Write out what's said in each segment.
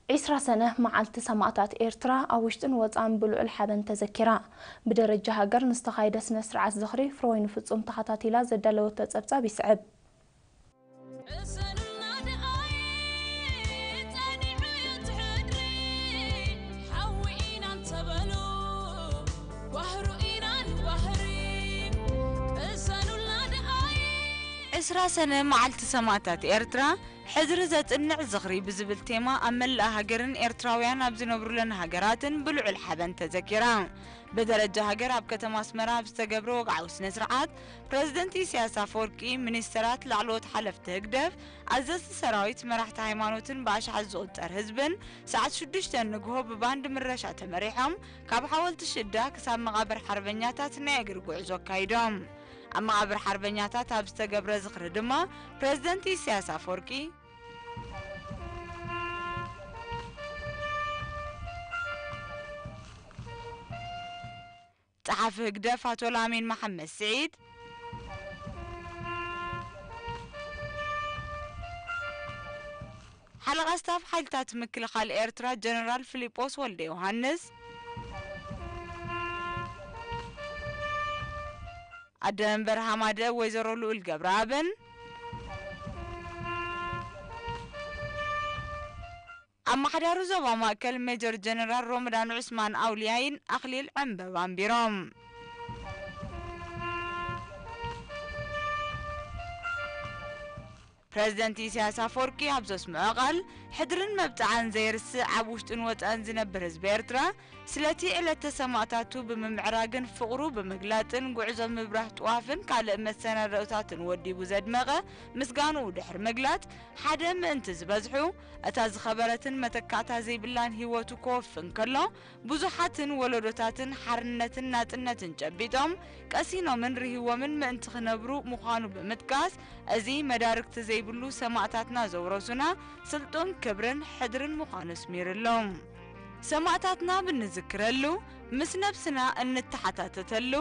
ዒስራ ሰነ መዓልቲ ሰማእታት ኤርትራ ኣብ ውሽጥን ወጻእን ብልዑል ሓበን ተዘኪራ። ብደረጃ ሃገር ንዝተኻየደ ስነ ስርዓት ዝኽሪ ፍረወይኒ ፍጹም ተኸታቲላ ዘዳለወቶ ጸብጻብ ይስዕብ። ቅሰኑልና ደኣይ፣ ጸኒዑ እዩ እቲ ሕድሪ። ሓዊ ኢና እንተበሉ፣ ዋህሩ ኢና ንዋህሪ። ቅሰኑልና ደኣይ። ዕስራ ሰነ መዓልቲ ሰማእታት ኤርትራ፣ ሕድሪ ዘጽንዕ ዝኽሪ ብዝብል ቴማ ኣብ መላእ ሃገርን ኤርትራውያን ኣብ ዝነብሩለን ሃገራትን ብልዑል ሓበን ተዘኪራ። ብደረጃ ሃገር ኣብ ከተማ ኣስመራ ኣብ ዝተገብረ ወግዓዊ ስነ ስርዓት፣ ፕረዚደንት ኢሳያስ ኣፈወርቂ፣ ሚኒስተራት፣ ላዕለዎት ሓለፍቲ ህግደፍ፣ ኣዘዝቲ ሰራዊት፣ መራሕቲ ሃይማኖትን ብኣሽሓት ዝቑጸር ህዝብን ሰዓት ሽዱሽተ ንግሆ ብባንድ ምረሻ ተመሪሖም ካብ ሓወልቲ ሽዳ ክሳብ መቓብር ሓርበኛታት ናይ እግሪ ጉዕዞ ኣካይዶም። ኣብ መቓብር ሓርበኛታት ኣብ ዝተገብረ ዝኽሪ ድማ ፕረዚደንት ኢሳያስ ኣፈወርቂ፣ ጸሓፊ ህግደፍ ኣቶ ላሚን መሓመድ ስዒድ፣ ሓለቓ ስታፍ ሓይልታት ምክልኻል ኤርትራ ጀነራል ፊሊጶስ ወልደ ዮሃንስ፣ ኣደ መንበር ሃማደእ ወይዘሮ ልኡል ገብረኣብን፣ ኣመሓዳሪ ዞባ ማእከል ሜጀር ጀነራል ሮመዳን ዑስማን ኣውልያይን ኣኽሊል ዕምበባ ኣንቢሮም። ፕረዚደንት ኢሳያስ ኣፈወርቂ ኣብ ዘስምዖ ቃል፣ ሕድርን መብጽዓን ዘይርስዕ ኣብ ውሽጥን ወጻእን ዝነብር ህዝቢ ኤርትራ፣ ስለቲ ዕለተ ሰማእታቱ ብምምዕራግን ፍቕሩ ብምግላጽን ጉዕዞ ምብራህ ጥዋፍን ካልእ መሰናድኦታትን ወዲቡ ዘድመቐ ምስጋንኡ ድሕሪ ምግላጽ፣ ሓደ ምእንቲ ዝበዝሑ፣ እታ ዝኸበረትን መተካእታ ዘይብላን ህይወቱ ከወፊ እንከሎ፣ ብዙሓትን ወለዶታትን ሓርነትን ናጽነትን ጨቢጦም፣ ቀሲኖምን ርህይዎምን ምእንቲ ክነብሩ ምዃኑ ብምጥቃስ፣ እዚ መዳርግቲ ዘይብሉ ሰማእታትና ዘውረሱና ስልጡን ክብርን ሕድርን ምዃኑ ኣስሚሩሎም። ሰማእታትና ብንዝክረሉ፣ ምስ ነብስና እንተሓታተተሉ፣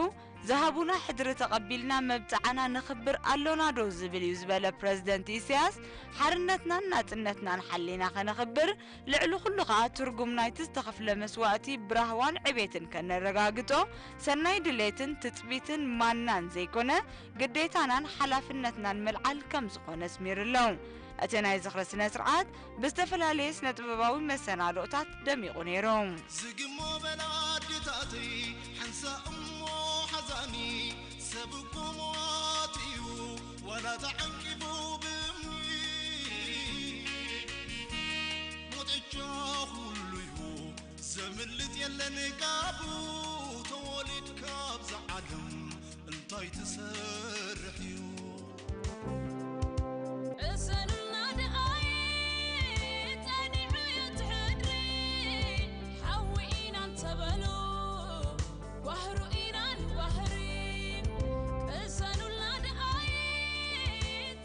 ዝሃቡና ሕድሪ ተቐቢልና መብጽዓና ነኽብር ኣሎና ዶ ዝብል እዩ ዝበለ ፕረዚደንት ኢሳያስ፣ ሓርነትናን ናጽነትናን ሓሊና ከነኽብር፣ ልዕሊ ኩሉ ከኣ ትርጉም ናይቲ ዝተኸፍለ መስዋእቲ ብራህዋን ዕቤትን ከነረጋግጾ፣ ሰናይ ድሌትን ትጽቢትን ማናን ዘይኮነ፣ ግዴታናን ሓላፍነትናን ምልዓል ከም ዝኾነ ኣስሚሩሎም። እቲ ናይ ዝኽሪ ስነ ስርዓት ብዝተፈላለየ ስነ ጥበባዊ መሰናድኦታት ደሚቑ ነይሩ። ዝግሞ በላ ኣዴታተይ ሓንሳእ እሞ ሓዛኒ ሰብ እኮ ሞት እዩ ዋላ ተዓንቂፉ ብእምኒ ሞጥቻ ኩሉ እዩ ዘምልጥ የለን ካብ ተወሊድካ ኣብዛ ዓለም እንታይ ትሰርሕ እዩ። እሰኑና ደኣይ ጸኒዑ እዩ እቲ ሕድሪ ሓዊ ኢና እንተበሉ ዋህሩ ኢና ንዋህሪ እሰኑና ደኣይ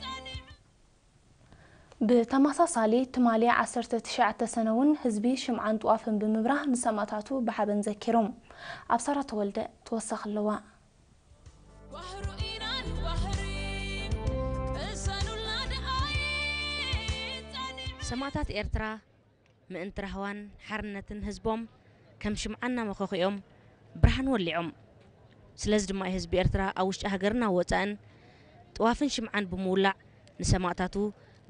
ጸኒዑ ብተመሳሳሊ ትማሊ ዓሰርተ ትሽዓተ ሰነ እውን ህዝቢ ሽምዓን ጥዋፍን ብምብራህ ንሰማእታቱ ብሓበን ዘኪሮም። ኣብሳራ ተወልደ ተወሳኺ ኣለዋ። ሰማእታት ኤርትራ ምእንቲ ራህዋን ሓርነትን ህዝቦም ከም ሽምዓ እናመኸኹ እዮም ብርሃን ወሊዖም። ስለዚ ድማ እዩ ህዝቢ ኤርትራ ኣብ ውሽጢ ሃገርን ኣብ ወጻእን ጥዋፍን ሽምዓን ብምውላዕ ንሰማእታቱ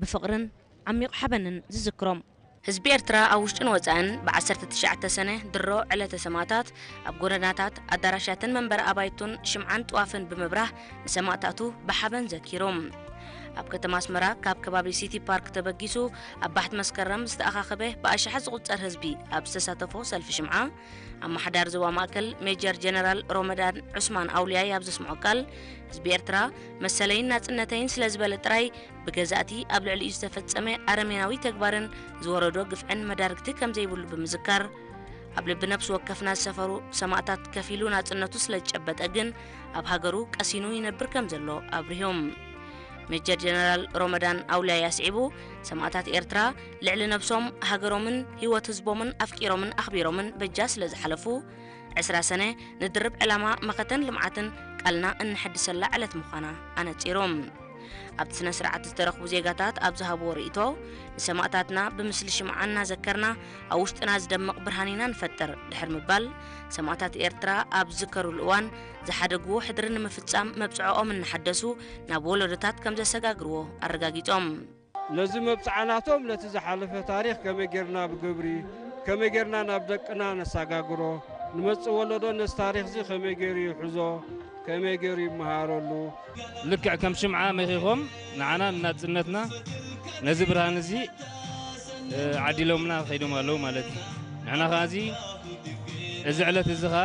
ብፍቕርን ዓሚቕ ሓበንን ዝዝክሮም። ህዝቢ ኤርትራ ኣብ ውሽጥን ወጻእን ብ ዓሰርተ ትሽዓተ ሰነ ድሮ ዕለተ ሰማእታት ኣብ ጎደናታት፣ ኣዳራሻትን መንበሪ ኣባይቱን ሽምዓን ጥዋፍን ብምብራህ ንሰማእታቱ ብሓበን ዘኪሩ። ኣብ ከተማ ኣስመራ ካብ ከባቢ ሲቲ ፓርክ ተበጊሱ ኣብ ባሕቲ መስከረም ዝተኣኻኸበ ብኣሽሓት ዝቑጸር ህዝቢ ኣብ ዝተሳተፎ ሰልፊ ሽምዓ፣ ኣመሓዳሪ ዞባ ማእከል ሜጀር ጀነራል ሮመዳን ዑስማን ኣውልያይ ኣብ ዘስምዖ ቃል፣ ህዝቢ ኤርትራ መሰለይን ናጽነተይን ስለ ዝበለ ጥራይ ብገዛእቲ ኣብ ልዕሊኡ ዝተፈጸመ ኣረሜናዊ ተግባርን ዝወረዶ ግፍዕን መዳርግቲ ከም ዘይብሉ ብምዝካር፣ ኣብ ልቢ ነፍሲ ወከፍና ዝሰፈሩ ሰማእታት ከፊሉ ናጽነቱ ስለ ዝጨበጠ ግን ኣብ ሃገሩ ቀሲኑ ይነብር ከም ዘሎ ኣብሪሁ። ሜጀር ጀነራል ሮመዳን ኣውልያይ ኣስዒቡ፣ ሰማእታት ኤርትራ ልዕሊ ነብሶም፣ ሃገሮምን ህይወት ህዝቦምን ኣፍቂሮምን ኣኽቢሮምን በጃ ስለ ዝሓለፉ፣ ዕስራ ሰነ ንድርብ ዕላማ መኸተን ልምዓትን ቃልና እነሐድሰላ ዕለት ምዃና ኣነጺሩ። ኣብቲ ስነ ስርዓት ዝተረኽቡ ዜጋታት ኣብ ዝሃብዎ ርእይቶ፣ ንሰማእታትና ብምስሊ ሽምዓ እናዘከርና ኣብ ውሽጥና ዝደምቕ ብርሃን ኢና ንፈጥር ድሕሪ ምባል፣ ሰማእታት ኤርትራ ኣብ ዝዝከሩሉ እዋን ዝሓደግዎ ሕድሪ ንምፍጻም መብጽዖኦም እናሓደሱ ናብ ወለዶታት ከም ዘሰጋግርዎ ኣረጋጊጾም። ነዚ መብጽዓ ናቶም ነቲ ዝሓለፈ ታሪኽ ከመይ ጌርና ብግብሪ፣ ከመይ ጌርና ናብ ደቅና ነሳጋግሮ፣ ንመጽእ ወለዶ ነዚ ታሪኽዚ ከመይ ገይሩ ይሕዞ፣ ከመይ ገይሩ ይመሃረሉ። ልክዕ ከም ሽምዓ መኺኾም ንዓና ንናጽነትና ነዚ ብርሃን እዚ፣ እ፣ ዓዲሎምና ከይዶም ኣለዉ ማለት እዩ። ንሕና ከኣ እዚ፣ እዚ ዕለት እዚ ከኣ፣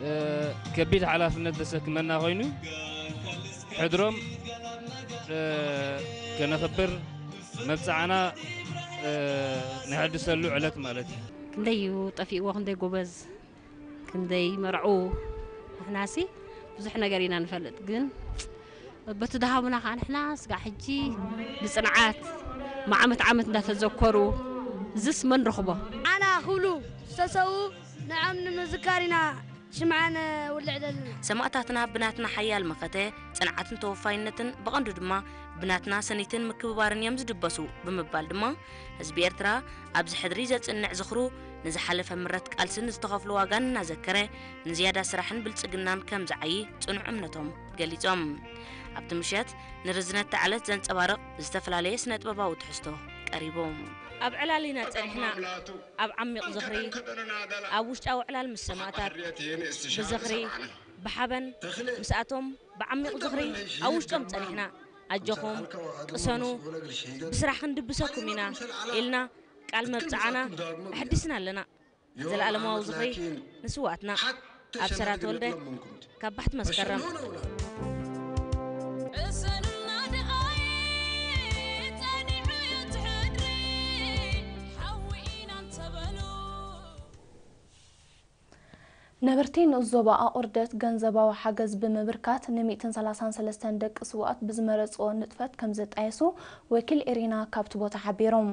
እ፣ ከቢድ ሓላፍነት ዘሰክመና ኮይኑ፣ ሕድሮም፣ እ፣ ከነኽብር፣ መብጽዓና፣ እ፣ ነሐድሰሉ ዕለት ማለት እዩ። ክንደይ እዩ ጠፊእዎ፣ ክንደይ ጎበዝ፣ ክንደይ መርዑ። ንሕናሲ ብዙሕ ነገር ኢና ንፈልጥ፣ ግን በቲ ድሃቡና ከዓ ንሕና ስጋዕ ሕጂ ብጽንዓት፣ ዓመት ዓመት እንዳተዘከሩ፣ እዝስ መን ረኽቦ? ኣና ክብሉ ዝተሰዉ ንዖም ንምዝካር ኢና ሽምዓ ነውልዕ ዘለና። ሰማእታትና ብናትና ሓያል መኸተ፣ ጽንዓትን ተወፋይነትን፣ ብቐንዱ ድማ ብናትና ሰኒትን ምክብባርን እዮም ዝድበሱ ብምባል ድማ፣ ህዝቢ ኤርትራ ኣብዚ ሕድሪ ዘጽንዕ ዝኽሩ፣ ንዝሓለፈ ምረት ቃልስን ዝተኸፍሎ ዋጋን እናዘከረ፣ ንዝያዳ ስራሕን ብልጽግናን ከም ዝዓዪ ጽኑዕ እምነቶም ገሊጾም። ኣብቲ ምሸት ንርዝነት እታ ዕለት ዘንጸባርቕ ዝተፈላለየ ስነ-ጥበባዊ ትሕዝቶ ቀሪቡ። ኣብ ዕላል ኢና ጸኒሕና፣ ኣብ ዓሚቕ ዝኽሪ፣ ኣብ ውሽጣዊ ዕላል ምስ ሰማእታት፣ ብዝኽሪ፣ ብሓበን ምስኣቶም፣ ብዓሚቕ ዝኽሪ ኣብ ውሽጦም ጸኒሕና፣ ኣጆኹም፣ ቅሰኑ፣ ብስራሕ ክንድብሰኩም ኢና ኢልና ቃል መብጽዓና ኣሐዲስና ኣለና። ዘለኣለማዊ ዝኽሪ ንስውኣትና። ኣብሰራ ተወልደ ካብ ባሕቲ መስከረም። ቅሰኑና ደኣይ፣ ጸኒዑ እዩ እቲ ሕድሪ፣ ሓዊ ኢና እንተበሉ። ነበርቲ ንኡስ ዞባ ኣቑርደት ገንዘባዊ ሓገዝ ብምብርካት ን ሚእትን ሰላሳን ሰለስተን ደቂ ስውኣት ብዝመረጽዎ ንጥፈት ከም ዘጣየሱ ወኪል ኤሪና ካብቲ ቦታ ሓቢሮም።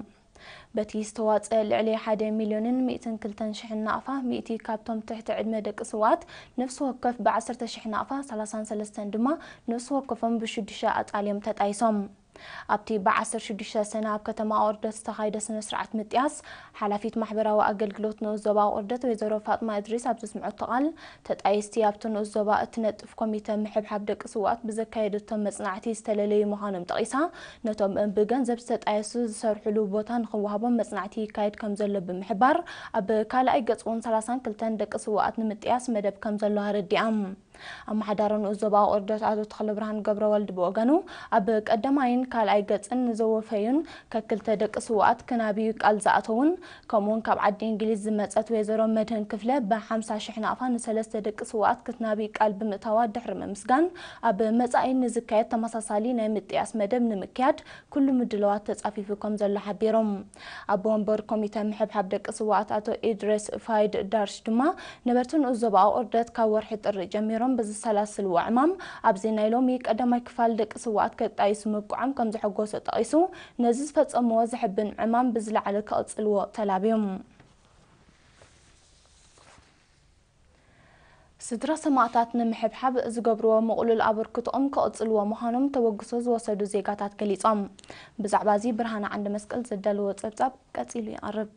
በቲ ዝተዋጸ ልዕሊ ሓደ ሚልዮንን ሚእትን ክልተን ሽሕን ናቕፋ፣ ሚእቲ ካብቶም ትሕቲ ዕድመ ደቂ ስውኣት ነፍሲ ወከፍ ብዓሰርተ ሽሕ ናቕፋ፣ ሰላሳን ሰለስተን ድማ ነፍሲ ወከፎም ብሽዱሽተ ኣጣል እዮም ተጣይሶም። ኣብቲ ብዓሰርተ ሽዱሽተ ሰነ ኣብ ከተማ ኣቑርደት ዝተኻየደ ስነ ስርዓት ምጥያስ፣ ሓላፊት ማሕበራዊ ኣገልግሎት ንኡስ ዞባ ኣቑርደት ወይዘሮ ፋጥማ እድሪስ ኣብ ዘስምዐቶ ቃል፣ ተጣየስቲ ኣብቲ ንኡስ ዞባ እትነጥፍ ኮሚተ ምሕብሓብ ደቂ ስውኣት ብዘካየደቶ መጽናዕቲ ዝተለለዩ ምዃኖም ጠቒሳ፣ ነቶም ብገንዘብ ዝተጣየሱ ዝሰርሕሉ ቦታ ንኽወሃቦም መጽናዕቲ ይካየድ ከም ዘሎ ብምሕባር፣ ኣብ ካልኣይ ገጽ እውን ሰላሳን ክልተን ደቂ ስውኣት ንምጥያስ መደብ ከም ዘሎ ኣረዲኣ። ኣመሓዳሪ ንኡስ ዞባ ኣቑርደት ኣቶ ተኽለብርሃን ገብረወልድ ብወገኑ፣ ኣብ ቀዳማይን ካልኣይ ገጽን ንዘወፈዩን ከክልተ ደቂ ስውኣት ክናብዩ ቃል ዝኣተዉን፣ ከምኡውን ካብ ዓዲ እንግሊዝ ዝመጸት ወይዘሮ መድህን ክፍለ ብሓምሳ ሽሕ ናቕፋ ንሰለስተ ደቂ ስውኣት ክትናቢ ቃል ብምእታዋ ድሕሪ ምምስጋን፣ ኣብ መጻኢ ንዝካየድ ተመሳሳሊ ናይ ምጥያስ መደብ ንምክያድ ኩሉ ምድላዋት ተጻፊፉ ከም ዘሎ ሓቢሮም። ኣቦ ወንበር ኮሚተ ምሕብሓብ ደቂ ስውኣት ኣቶ ኢድሪስ ፋይድ ዳርሽ ድማ፣ ነበርቲ ንኡስ ዞባ ኣቑርደት ካብ ወርሒ ጥሪ ጀሚሮም ብዝሰላስልዎ ዕማም፣ ኣብዚ ናይ ሎሚ ቀዳማይ ክፋል ደቂ ስውኣት ከጣይሱ ምብቅዖም ከም ዘሐጎሶ ጠቒሱ፣ ነዚ ዝፈጸምዎ ዘሕብን ዕማም ብዝለዓለ ክቕጽልዎ ተላብዮም። ስድራ ሰማእታት ንምሕብሓብ ዝገብርዎ ምቕሉል ኣበርክቶኦም ክቕጽልዎ ምዃኖም ተበግሶ ዝወሰዱ ዜጋታት ገሊጾም። ብዛዕባ እዚ ብርሃነ ዓንደ መስቀል ዘዳለዎ ጸብጻብ ቀጺሉ ይቐርብ።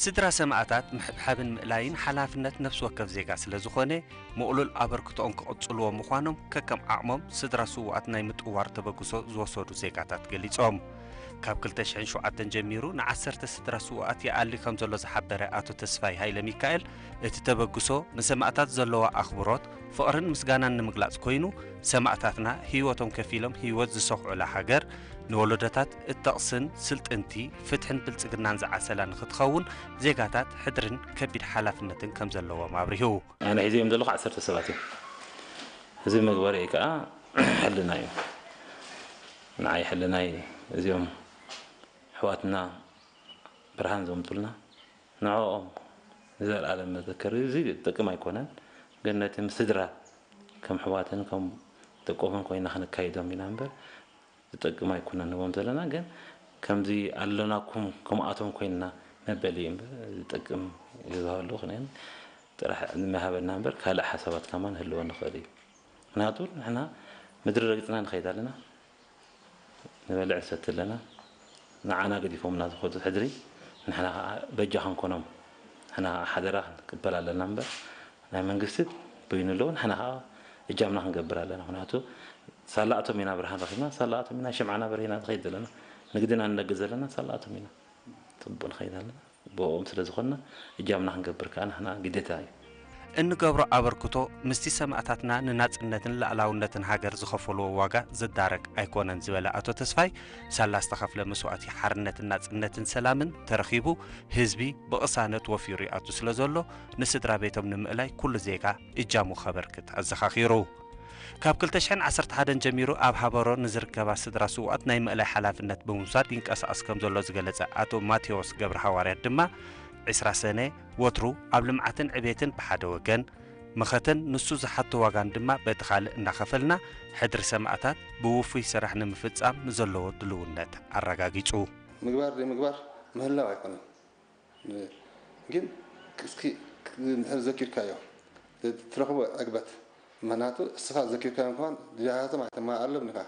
ስድራ ሰማእታት ምሕብሓብን ምእላይን ሓላፍነት ነፍሲ ወከፍ ዜጋ ስለ ዝኾነ፣ ምቕሉል ኣበርክቶኦም ክቕጽልዎ ምዃኖም ከከም ዓቕሞም ስድራ ስዉኣት ናይ ምጥዋር ተበግሶ ዝወሰዱ ዜጋታት ገሊጾም። ካብ ክልተ ሽሕን ሸውዓተን ጀሚሩ ንዓሰርተ ስድራ ስዉኣት ይኣሊ ከም ዘሎ ዝሓበረ ኣቶ ተስፋይ ሃይለሚካኤል፣ እቲ ተበግሶ ንሰማእታት ዘለዋ ኣኽብሮት፣ ፍቕርን ምስጋናን ንምግላጽ ኮይኑ፣ ሰማእታትና ህይወቶም ከፊሎም ህይወት ዝሰኹዑላ ሃገር ንወለዶታት እተቕስን ስልጥንቲ፣ ፍትሕን ብልጽግናን ዝዓሰላ ንኽትኸውን ዜጋታት ሕድርን ከቢድ ሓላፍነትን ከም ዘለዎም ኣብሪሁ። ኣነ ሒዘዮም ዘለኹ ዓሰርተ ሰባት እዮም። እዚ መግበሪይ ከኣ ሕልና እዩ። ንዓይ ሕልናይ እዚኦም ኣሕዋትና ብርሃን ዘምጹልና ንዕኦም ንዘለኣለም መዘከሪ እዚ ዝጠቅም ኣይኮነን። ግን ነቲ ምስ ስድራ ከም ኣሕዋትን ከም ደቆምን ኮይና ከነካይዶም ኢና እምበር ዝጠቅም ኣይኮነን ንቦም ዘለና፣ ግን ከምዚ ኣለናኩም ከምኣቶም ኮይንና መበሊ እምበር ዝጠቅም ይባሃሉ ክነን ጥራሕ ንመሃበና እምበር ካልእ ሓሳባት ከማን ህልወ ንኽእል እዩ። ምክንያቱ ንሕና ምድሪ ረግፅና ንኸይድ ኣለና፣ ንበልዕ ንሰቲ ኣለና። ንዓና ገዲፎምና ዝኸዱ ሕድሪ ንሕና ከዓ በጃ ክንኮኖም ንሕና ከዓ ሓደራ ክንቅበል ኣለና እምበር ናይ መንግስቲ በይኑ ኣለዎ። ንሕና ከዓ እጃምና ክንገብር ኣለና። ምክንያቱ ሳላኣቶም ኢና ብርሃን ረኺብና፣ ሳላኣቶም ኢና ሽምዓና በርሂና ንኸይድ ዘለና። ንግድና ንነግድ ዘለና ሳላኣቶም ኢና። ፅቡቅ ንኸይድ ኣለና። ብኦም ስለ ዝኾንና እጃምና ክንገብር ከዓ ንሕና ግዴታ እዩ። እንገብሮ ኣበርክቶ ምስቲ ሰማእታትና ንናጽነትን ላዕላውነትን ሃገር ዝኸፈልዎ ዋጋ ዝዳረግ ኣይኮነን ዝበለ ኣቶ ተስፋይ፣ ሳላ ዝተኸፍለ መስዋእቲ ሓርነትን ናጽነትን ሰላምን ተረኺቡ ህዝቢ ብቕሳነት ወፊሩ ይኣቱ ስለ ዘሎ ንስድራ ቤቶም ንምእላይ ኩሉ ዜጋ እጃሙ ከበርክት ኣዘኻኺሩ። ካብ ክልተ ሽሕን ዓሰርተ ሓደን ጀሚሩ ኣብ ሃበሮ ንዝርከባ ስድራ ስውኣት ናይ ምእላይ ሓላፍነት ብምውሳድ ይንቀሳቐስ ከም ዘሎ ዝገለጸ ኣቶ ማቴዎስ ገብረ ሃዋርያት ድማ፣ ዕስራ ሰነ ወትሩ ኣብ ልምዓትን ዕቤትን ብሓደ ወገን፣ መኸተን ንሱ ዝሓቶ ዋጋን ድማ በቲ ካልእ እናኸፈልና ሕድሪ ሰማእታት ብውፉይ ስራሕ ንምፍጻም ንዘለዎ ድልውነት ኣረጋጊጹ። ምግባር ዘይምግባር ምህላው ኣይኮነን። ግን እስኪ እንድሕር ዘኪርካዮ ትረኽቦ ዕግበት። ምኽንያቱ እስኻ ዘኪርካዮ እንኳን ድያቶም ኣይተመኣሎም ኢኻ።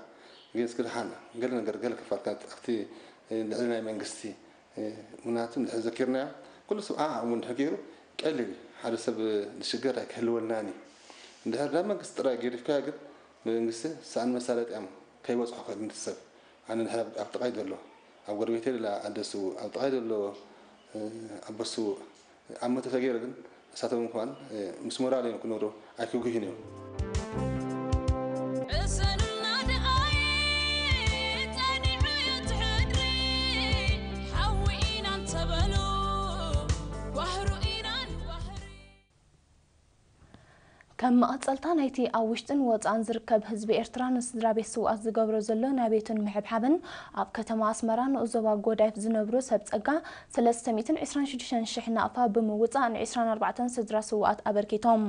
ግን እስኪ ድሓን ገለ ነገር ገለ ክፋልካ ኣብቲ ልዕሊ ናይ መንግስቲ ምኽንያቱ እንድሕር ዘኪርናዮ ኩሉ ሰብ ዓዓ እሞ እንድሕር ገይሩ ቀሊል እዩ። ሓደ ሰብ ዝሽገር ኣይክህልወልናን እዩ። እንድሕር ናብ መንግስቲ ጥራይ ገዲፍካዮ ግን መንግስቲ ሰኣን መሳለጥያ እሞ ከይበፅሖ ክእል ሰብ ኣነ እንድሕር ኣብ ጥቓይ ዘሎ ኣብ ጎረቤተይ ደላ ኣደ ስውእ ኣብ ጥቓይ ዘሎ ኣቦ ስውእ ኣብ ሞተ ተገይሩ ግን ንሳቶም እንኳን ምስ ሞራል እዮም ክነብሩ ኣይክጉህዩን እዮም። እሰንና ድቓይ ጸኒዑ እዩ እቲ ሕድሪ ሓዊ ኢና እንተበሉ ዋህሩ ኢና ንዋህሪ። ከም መቐጸልታ ናይቲ ኣብ ውሽጥን ወጻእን ዝርከብ ህዝቢ ኤርትራ ንስድራ ቤት ስውኣት ዝገብሮ ዘሎ ናይ ቤቱን ምሕብሓብን ኣብ ከተማ ኣስመራ ንኡስ ዞባ ጎዳይፍ ዝነብሩ ሰብ ጸጋ ሰለስተ ሚእትን ዕስራን ሽዱሽተን ሽሕ ናቕፋ ብምውጻእ ን ዕስራን ኣርባዕተን ስድራ ስውኣት ኣበርኪቶም።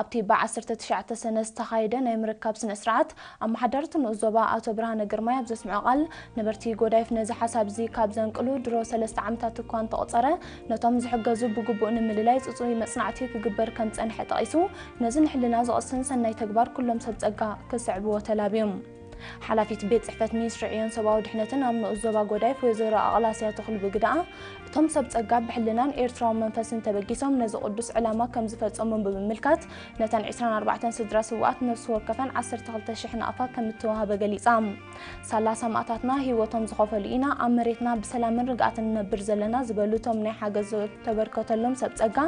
ኣብቲ ብ ዓሰርተ ትሽዓተ ሰነ ዝተኻየደ ናይ ምርካብ ስነ ስርዓት ኣመሓዳሪ እቲ ንኡስ ዞባ ኣቶ ብርሃነ ግርማይ ኣብ ዘስምዖ ቃል ነበርቲ ጎዳይፍ ነዚ ሓሳብ እዚ ካብ ዘንቅሉ ድሮ ሰለስተ ዓመታት እኳ እንተቑጸረ ነቶም ዝሕገዙ ብግቡእ ንምልላይ ጽጹይ መጽናዕቲ ክግበር ከም ዝጸንሐ ጠቒሱ ነዚ ንሕልና ዘቕስን ሰናይ ተግባር ኩሎም ሰብ ጸጋ ክስዕብዎ ተላብዩ። ሓላፊት ቤት ጽሕፈት ሚኒስትሪ ዕዮን ሰብኣዊ ድሕነትን ኣብ ንኡስ ዞባ ጎዳይፍ ወይዘሮ ኣቕላስያ ተኽሉ ብግደኣ እቶም ሰብ ጸጋ ብሕልናን ኤርትራዊ መንፈስን ተበጊሶም ነዚ ቅዱስ ዕላማ ከም ዝፈጸሙ ብምምልካት ነተን ዕስራን ኣርባዕተን ስድራ ስውኣት ነፍሲ ወከፈን ዓሰርተ ክልተ ሽሕ ናቕፋ ከም እተዋህበ ገሊጻ። ሳላ ሰማእታትና ህይወቶም ዝኸፈሉ ኢና ኣብ መሬትና ብሰላምን ርግኣትን ንነብር ዘለና ዝበሉ እቶም ናይ ሓገዝ ዝተበርከተሎም ሰብ ጸጋ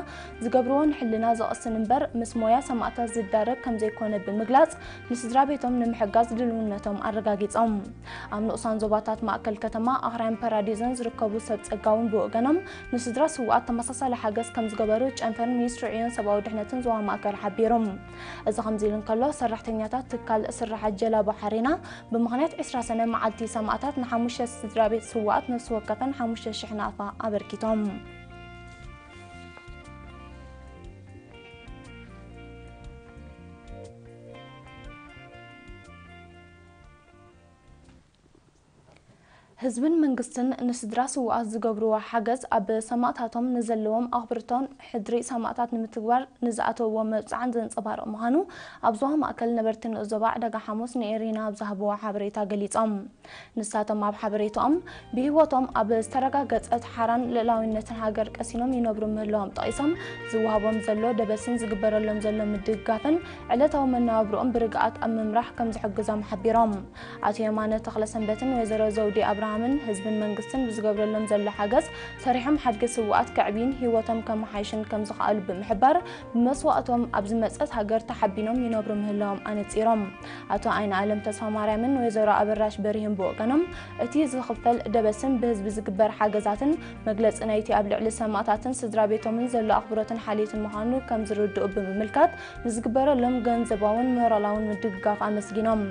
ዝገብርዎ ንሕልና ዘቕስን እምበር ምስ ሞያ ሰማእታት ዝዳረግ ከም ዘይኮነ ብምግላጽ ንስድራ ቤቶም ንምሕጋዝ ድልውነቶም ኣረጋጊጾም። ኣብ ንኡሳን ዞባታት ማእከል ከተማ ኣኽራን ፓራዲዞን ዝርከቡ ሰብ ጸጋ እውን ብወገኖም ንስድራ ስውኣት ተመሳሳሊ ሓገዝ ከም ዝገበሩ ጨንፈር ሚኒስትሪ ዕዮን ሰብኣዊ ድሕነትን ዞባ ማእከል ሓቢሩ። እዚ ከምዚ ኢሉ እንከሎ ሰራሕተኛታት ትካል ስርሓት ጀላቡ ሓሬና ብምኽንያት ዕስራ ሰነ መዓልቲ ሰማእታት ንሓሙሽተ ስድራ ቤት ስውኣት ነፍሲ ወከፈን ሓሙሽተ ሽሕ ናቕፋ ኣበርኪቶም። ህዝብን መንግስትን ንስድራ ስውኣት ዝገብርዎ ሓገዝ ኣብ ሰማእታቶም ንዘለዎም ኣኽብርቶን ሕድሪ ሰማእታት ንምትግባር ንዝኣተውዎ መብፅዓን ዘንፀባርቕ ምዃኑ ኣብ ዞባ ማእከል ነበርቲ ንኡስ ዞባ ዕዳጋ ሓሙስ ንኤሪና ኣብ ዝሃብዎ ሓበሬታ ገሊፆም። ንሳቶም ኣብ ሓበሬታኦም ብህይወቶም ኣብ ዝተረጋገፀት ሓራን ልእላዊነትን ሃገር ቀሲኖም ይነብሩ ምህላዎም ጠቒሶም ዝወሃቦም ዘሎ ደበስን ዝግበረሎም ዘሎ ምድግጋፍን ዕለታዊ መነባብርኦም ብርግኣት ኣብ ምምራሕ ከም ዝሕግዞም ሓቢሮም። ኣቶ የማነ ተኽለሰንበትን ወይዘሮ ዘውዲ ኣብርሃምን ህዝብን መንግስትን ብዝገብረሎም ዘሎ ሓገዝ ሰሪሖም ሓድጊ ስውኣት ከዕብይን ህይወቶም ከመሓይሽን ከም ዝኸኣሉ ብምሕባር ብመስዋእቶም ኣብ ዝመፀት ሃገር ተሓቢኖም ይነብሩ ምህላዎም ኣነፂሮም። ኣቶ ኣይነኣለም ተስፋማርያምን ወይዘሮ ኣበራሽ በሪህን ብወገኖም እቲ ዝኽፈል ደበስን ብህዝቢ ዝግበር ሓገዛትን መግለፂ ናይቲ ኣብ ልዕሊ ሰማእታትን ስድራ ቤቶምን ዘሎ ኣኽብሮትን ሓልዮትን ምዃኑ ከም ዝርድኡ ብምምልካት ንዝግበረሎም ገንዘባውን ሞራላውን ምድግጋፍ ኣመስጊኖም።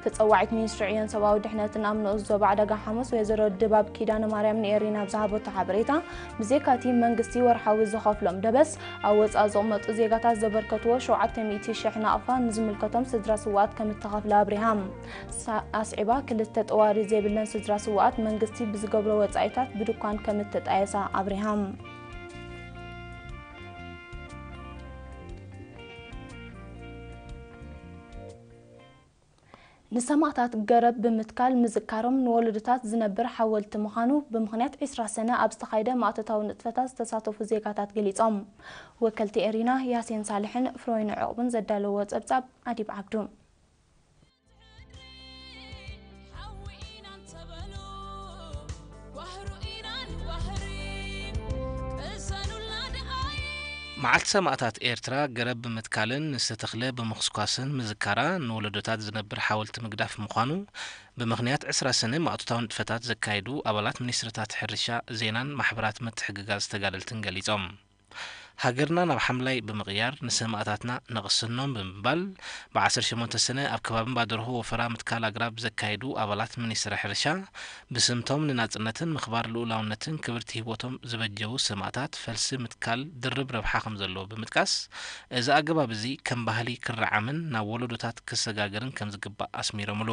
ተጸዋዒት ሚኒስትሪ ዕዮን ሰብኣዊ ድሕነትን ኣብ ንኡስ ዞባ ዕዳጋ ሓሙስ ወይዘሮ ድባብ ኪዳነ ማርያም ንኤሪና ኣብ ዝሃበቶ ሓበሬታ፣ ብዘይካቲ መንግስቲ ወርሓዊ ዝኸፍሎም ደበስ፣ ኣብ ወጻኢ ዝቕመጡ ዜጋታት ዘበርከትዎ ሸውዓተ ሚእቲ ሽሕ ናቕፋ ንዝምልከቶም ስድራ ስውኣት ከም እተኸፍለ ኣብሪሃ። ሳ-፣ ኣስዒባ፣ ክልተ ጠዋሪ ዘይብለን ስድራ ስውኣት መንግስቲ ብዝገብሮ ወጻኢታት ብድኳን ከም እተጣየሳ ኣብሪሃ። ንሰማእታት ገረብ ብምትካል ምዝካሮም ንወለዶታት ዝነብር ሓወልቲ ምዃኑ ብምኽንያት ዕስራ ሰነ ኣብ ዝተኻየደ ማእቶታዊ ንጥፈታት ዝተሳተፉ ዜጋታት ገሊጾም። ወከልቲ ኤሪና ያሴን ሳልሕን ፍሮይን ዕቑብን ዘዳለዎ ጸብጻብ ኣዲብ ዓብዱ። መዓልቲ ሰማእታት ኤርትራ ገረብ ብምትካልን ንዝተተኽለ ብምኹስኳስን ምዝካራ ንወለዶታት ዝነብር ሓወልቲ ምግዳፍ ምዃኑ ብምኽንያት ዕስራ ሰነ ማእቶታዊ ንጥፈታት ዘካየዱ ኣባላት ሚኒስትርታት ሕርሻ፣ ዜናን ማሕበራት ምትሕግጋዝ ተጋደልትን ገሊጾም። ሃገርና ናብ ሓምላይ ብምቕያር ንሰማእታትና ነቕስኖም ብምባል፣ ብዓሰርተ ሸሞንተ ሰነ ኣብ ከባቢ ባደርሆ ወፈራ ምትካል ኣግራብ ዘካየዱ ኣባላት ሚኒስትሪ ሕርሻ፣ ብስምቶም ንናጽነትን ምኽባር ልኡላውነትን ክብርቲ ህይወቶም ዝበጀዉ ሰማእታት ፈልሲ ምትካል ድርብ ረብሓ ከም ዘለዎ ብምጥቃስ፣ እዚ ኣገባብ እዚ ከም ባህሊ ክረዓምን ናብ ወለዶታት ክሰጋገርን ከም ዝግባእ ኣስሚሮምሉ።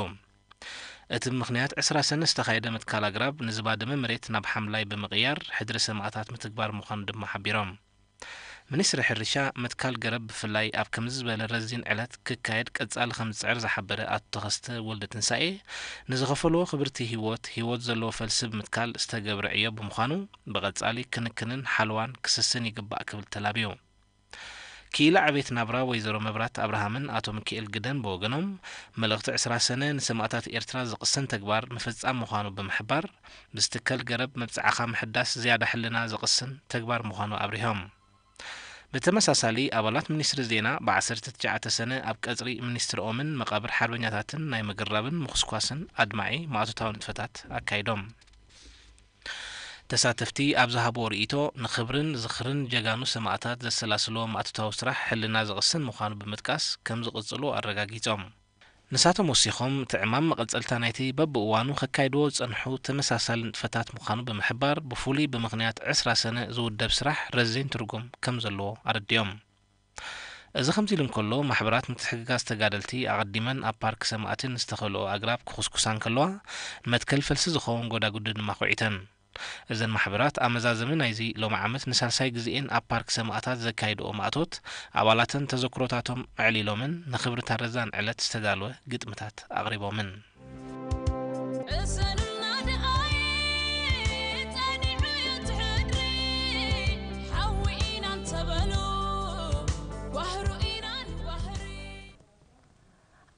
እቲ ምኽንያት ዕስራ ሰነ ዝተኻየደ ምትካል ኣግራብ ንዝባደመ መሬት ናብ ሓምላይ ብምቕያር ሕድሪ ሰማእታት ምትግባር ምዃኑ ድማ ሓቢሮም። ሚኒስትሪ ሕርሻ ምትካል ገረብ ብፍላይ ኣብ ከምዚ ዝበለ ረዚን ዕለት ክካየድ ቀጻሊ ከም ዝጽዕር ዝሓበረ ኣቶ ተኸስተ ወልደትንሳኤ፣ ንዝኸፈልዎ ክብርቲ ህይወት፣ ህይወት ዘለዎ ፈልሲ ብምትካል ዝተገብረ ዕዮ ብምዃኑ ብቐጻሊ ክንክንን ሓለዋን ክስስን ይግባእ ክብል ተላብዩ። ክኢላ ዕቤት ናብራ ወይዘሮ መብራት ኣብርሃምን ኣቶ ሚኪኤል ግደን ብወገኖም፣ መልእኽቲ ዕስራ ሰነ ንሰማእታት ኤርትራ ዝቕስን ተግባር ምፍጻም ምዃኑ ብምሕባር፣ ብዝትከል ገረብ መብጽዓኻ ምሕዳስ ዝያዳ ሕልና ዘቕስን ተግባር ምዃኑ ኣብሪሆም። ብተመሳሳሊ ኣባላት ሚኒስትሪ ዜና ብ ዓሰርተ ትሽዓተ ሰነ ኣብ ቀጽሪ ሚኒስትርኦምን መቓብር ሓርበኛታትን ናይ ምግራብን ምኹስኳስን ኣድማዒ ማእቶታዊ ንጥፈታት ኣካይዶም። ተሳተፍቲ ኣብ ዝሃብዎ ርእይቶ፣ ንኽብርን ዝኽርን ጀጋኑ ሰማእታት ዘሰላስልዎ ማእቶታዊ ስራሕ ሕልና ዘቕስን ምዃኑ ብምጥቃስ ከም ዝቕጽሉ ኣረጋጊጾም። ንሳቶም ወሲኾም፣ እቲ ዕማም መቐጸልታ ናይቲ በብእዋኑ ከካይድዎ ዝጸንሑ ተመሳሳሊ ንጥፈታት ምዃኑ ብምሕባር፣ ብፍሉይ ብምኽንያት ዕስራ ሰነ ዝውደብ ስራሕ ረዚን ትርጉም ከም ዘለዎ ኣረዲኦም። እዚ ከምዚ ኢሉ እንከሎ፣ ማሕበራት ምትሕግጋዝ ተጋደልቲ ኣቐዲመን ኣብ ፓርክ ሰማእቲ ንዝተኸልኦ ኣግራብ ክኹስኩሳ እንከለዋ፣ ንመትከል ፈልሲ ዝኸውን ጎዳጉዲ ድማ ኹዒተን። እዘን ማሕበራት ኣብ መዛዘሚ ናይዚ ሎሚ ዓመት ንሳልሳይ ግዜኤን ኣብ ፓርክ ሰማእታት ዘካይድኦ ማእቶት፣ ኣባላተን ተዘክሮታቶም ኣዕሊሎምን ንኽብሪ ታረዛን ዕለት ዝተዳለወ ግጥምታት ኣቕሪቦምን።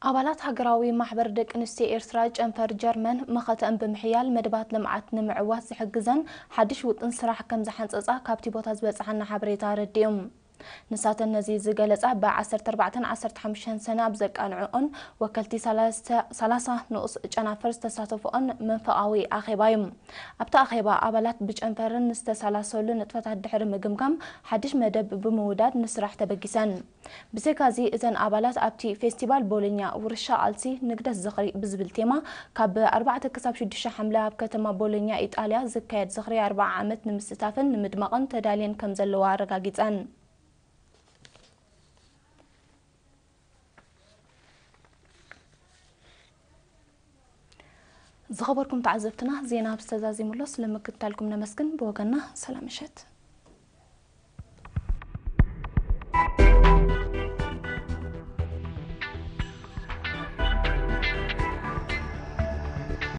ኣባላት ሃገራዊ ማሕበር ደቂ ኣንስትዮ ኤርትራ ጨንፈር ጀርመን መኸተኣን ብምሕያል መደባት ልምዓት ንምዕዋት ዝሕግዘን ሓድሽ ውጥን ስራሕ ከም ዝሓንጸጻ ካብቲ ቦታ ዝበጽሓና ሓበሬታ ኣረዲኡ። ንሳተን ነዚ ዝገለጻ ብ ዓሰርተ ኣርባዕተን ዓሰርተ ሓሙሽተን ሰነ ኣብ ዘቃንዕኦን ወከልቲ ሰላሳ ንኡስ ጨናፍር ዝተሳተፍኦን መንፈቓዊ ኣኼባ እዩ። ኣብቲ ኣኼባ ኣባላት ብጨንፈርን ዝተሰላሰሉ ንጥፈታት ድሕሪ ምግምጋም ሓድሽ መደብ ብምውዳድ ንስራሕ ተበጊሰን። ብዘይካዚ እዘን ኣባላት ኣብቲ ፌስቲቫል ቦሎኛ ውርሻ ቃልሲ ንግደት ዝኽሪ ብዝብል ቴማ ካብ ኣርባዕተ ክሳብ ሽዱሽተ ሓምለ ኣብ ከተማ ቦሎኛ ኢጣልያ ዝካየድ ዝኽሪ ኣርብዓ ዓመት ንምስታፍን ንምድማቕን ተዳልየን ከም ዘለዋ ኣረጋጊጸን። ዝኸበርኩም ተዓዘብትና ዜና ብዝተዛዚሙሎ ስለምክትታልኩም ነመስግን። ብወገንና ሰላም ምሸት።